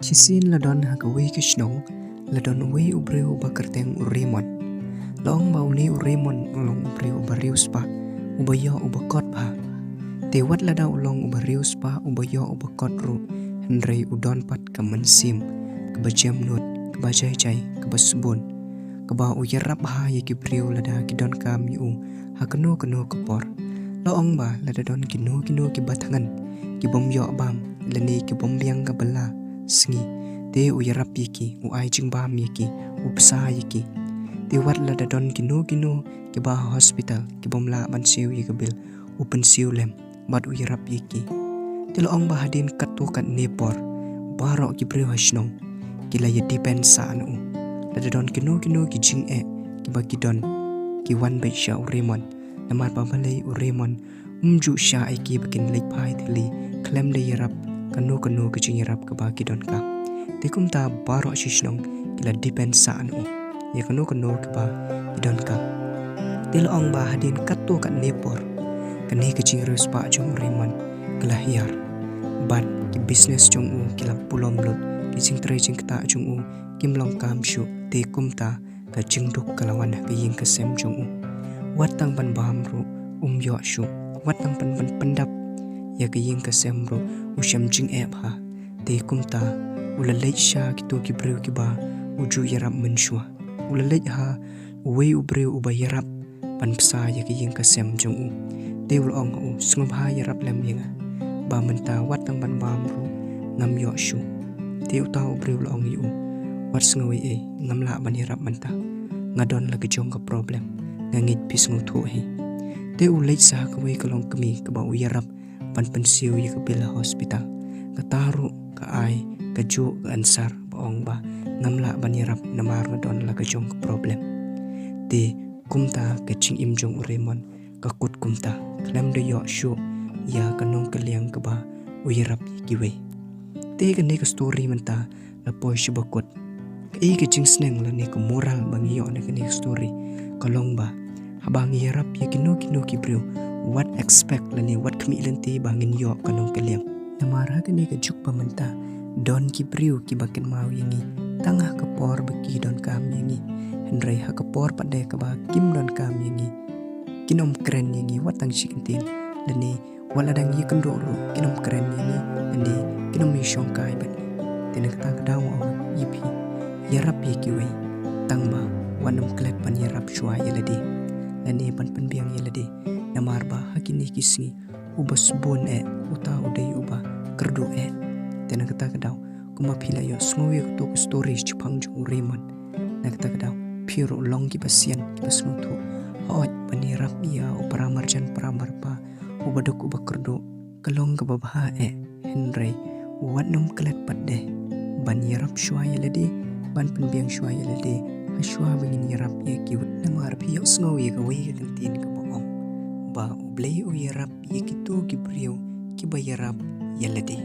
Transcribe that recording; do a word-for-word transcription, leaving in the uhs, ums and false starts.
Shisien la don ha kawei ka shnong, la don uwei u briew uba kyrteng u Raymond. La ong ba une u Raymond u long u briew uba riewspah, uba ïoh uba kot bha. Te wat lada u long uba riewspah, uba ïoh uba kot ruh, hynrei u don pat ka mynsiem kaba jemnud, kaba jaijai, kaba sbun, kaba u ïarap bha ïa ki briew lada ki donkam ïa u ha kano kano ka por. La ong ba lada don kino kino kiba thngan, ki bym ïoh bam, lane ki bym biang ka bylla sngi, te u ïarap ïa ki, u ai jingbam ïa ki, u bsa ïa ki. Te wat lada don kino kino kiba ha hospital, ki bym lah ban siew ïa ka bill, u pynsiew lem bad u ïarap ïa ki. Te la ong ba hadien katto katne por, baroh ki briew ha shnong ki la ïa depend sah na u. Lada don kino kino ki jingeh kiba ki don, ki wan beit sha u Raymond. Namar ba balei u Raymond um ju shah ïa ki ba kin leit phai thylli khlem da ïarap kano kano ka jingïarap kaba ki donkam. Te kumta baroh shi shnong ki la depend sah na u ïa kano kano kaba ki donkam. Te la ong ba hadien katto katne por, kane ka jingriewspah jong u Raymond ka la hiar, bad ki business jong u ki la pulom lut, ki jingtrei jingktah jong u kim long kam shuh. Te kumta ka jingduk ka la wan ha ka ïing ka sem jong u. Wat tang ban bam ruh um ïoh shuh, wat tang ban ban pyndap ïa ka ïing ka sem ruh u shem jingeh bha. Te kumta u la leit sha kito ki briew kiba u ju ïarap mynshuwa. U la leit ha uwei u briew uba ïarap ban bsa ïa ka ïing ka sem jong u. Te u la ong ha u, sngewbha ïarap lem ïa nga, ba mynta wat tang ban bam ruh ngam ïoh shuh. Te uta u briew u la ong ïa u, wat sngew ei ei, ngam lah ban ïarap mynta, nga don la ka jong ka problem, nga ngeit phi sngewthuh hi. Te u leit sha kawei ka longkmie kaba u ïarap ban pynsiew ïa ka bill ha hospital. Kata ruh ka ai kajuh ka answer ba ong ba ngam lah ban ïarap namar nga don la ka jong ka problem. Te kumta ka jingim jong u Raymond ka kut kumta, khlem da ïoh shuh ïa ka nongkylliang kaba u ïarap ïa kiwei. Te kane ka story mynta la poi sha ba kut. Kaei ka jingsneng lane ka moral ba ngi ïoh na kane ka story ka long ba haba ngi ïarap ïa kino kino ki briew, wat expect lane wat khmih lynti ba ngin ïoh ka nongkylliang. Namar ha kane ka juk ba mynta, don ki briew kiba kynmaw ïa ngi tang ha ka por ba ki donkam ïa ngi, hynrei ha ka por pat de kaba kim donkam ïa ngi, kin ym kren ïa ngi wat tang shi kyntien, lane wat la dang ïakynduh ruh kin ym kren ïa ngi, lane kin ym ïashongkai bad ngi. Te na kata ka daw nga ong ïa phi, ïarap ïa kiwei, tang ba wat nym klet ban ïarap shuwa ïa lade, lane ban pynbiang ïa lade. Namar ba ha kine ki sngi, uba sbun eh, uta u dei uba kyrduh eh. Te na kata ka daw, kumba phi la ïohsngew ïa kato ka story shaphang jong u Raymond, na kata ka daw phi ruh long kiba sian, kiba sngewthuh. Hooid, ban ïarap ïa u para marjan para marpa, uba duk uba kyrduh, ka long kaba bha eh, hynrei wat nym klet pat de ban ïarap shuwa ïa lade, ban pynbiang shuwa ïa lade ha shuwa ba ngin ïarap ïa kiwei. Namar phi ïohsngew ïa kawei ka kyntien kaba ong ba U Blei u ïarap ïa kito ki briew kiba ïarap ïa lade.